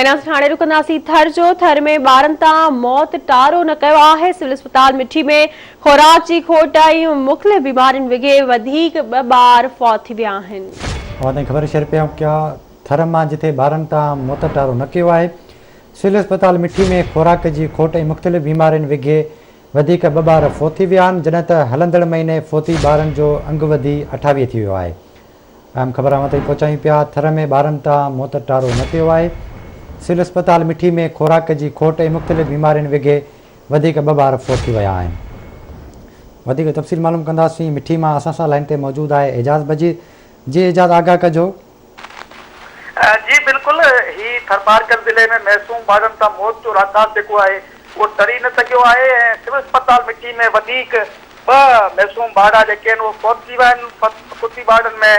۽ ناظرين هاڻي رڪنداسين ٿر جو، ٿر ۾ ٻارن تان موت ٽارو نه ڪيو آهي، سول اسپتال مٺي ۾ خوراڪ جي کوٽ ۽ مختلف بيمارين وگهي وڌيڪ ٻه ٻار فوت ٿي ويا آهن. اوهان تائين خبر شيئر پيا ڪيا ٿر مان جٿي ٻارن تان موت ٽارو نه ڪيو آهي، سول اسپتال مٺي ۾ خوراڪ جي کوٽ ۽ مختلف بيمارين وگهي وڌيڪ ٻه ٻار فوت ٿي ويا آهن، جڏهن ته هلندڙ مهيني فوتي ٻارن جو انگ وڌي 28 ٿي ويو آهي. اهم خبر اوهان تائين پهچايون پيا، ٿر ۾ ٻارن تان موت ٽارو نه پيو آهي، سول اسپتال مٺي ۾ خوراڪ جي کوٽ ۽ مختلف بيمارين وگهي وڌيڪ ٻه ٻار فوت ٿي ويا آهن. وڌيڪ تفصيل معلوم ڪنداسين مٺي مان اسان سان لائين تي موجود آهي اعجاز بجير جي اعجاز آگاهه ڪجو. جي بلڪل هي ٿرپارڪر ضلعي ۾ معصوم ٻارن تان موت جو راڪاس جيڪو آهي اهو ٽري نه سگهيو آهي ۽ سول اسپتال مٺي ۾ وڌيڪ ٻه معصوم ٻارڙا جيڪي آهن اهي فوت ٿي ويا آهن، فوتي ٻارڙن ۾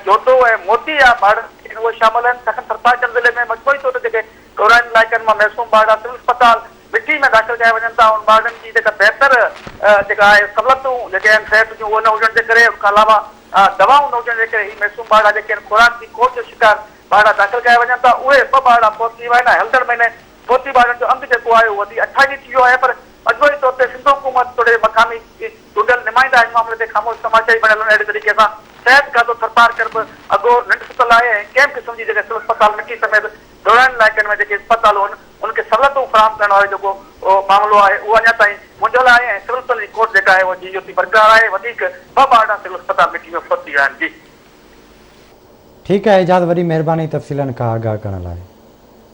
جوڌو ۽ موتي جا ٻارڙا جيڪي آهن اهي شامل آهن، ڇاڪاڻ ٿرپارڪر ضلعي ۾ مجموعي طور تي جيڪي ڏورانهن علائقن مان معصوم ٻارڙا سول اسپتال مٺي ۾ داخل ڪيا وڃن ٿا انهن ٻارڙن جي جيڪا بهتر جيڪا آهي سهولتون جيڪي آهن صحت جون اهي نه هجڻ جي ڪري ان کان علاوه دوائون نه هجڻ جي ڪري هي معصوم ٻارڙا جيڪي آهن خوراڪ جي کوٽ جو شڪار ٻارڙا داخل ڪيا وڃن ٿا اهي ٻه ٻارڙا فوت ٿي ويا آهن ۽ هلندڙ مهيني فوتي ٻارڙن جو انگ جيڪو آهي اهو وڌي 28 ٿي ويو آهي پر مجموعي طور تي سنڌ حڪومت توڙي مقامي چونڊيل نمائندا هن معاملي تي خاموش تماشائي بڻيل آهن اهڙي طريقي سان صحت کاتو ٿرپارڪر به اگهور ننڊ ستل آهي ۽ ڪنهن به قسم جي جيڪا سول اسپتال مٺي سميت ڏورانهن علائقن ۾ جيڪي اسپتالون آهن انهن کي سهولتون فراهم ڪرڻ وارو جيڪو معاملو آهي اهو اڃا تائين منجهيل آهي ۽ سول اسپتال جي کوٽ جيڪا آهي اها جيئن جو تيئن برقرار آهي وڌيڪ ٻه ٻارڙا سول اسپتال مٺي ۾ فوت ٿي ويا آهن جي. ٺيڪ آهي اعجاز وڏي مهرباني تفصيلن کان آگاهه ڪرڻ لاء.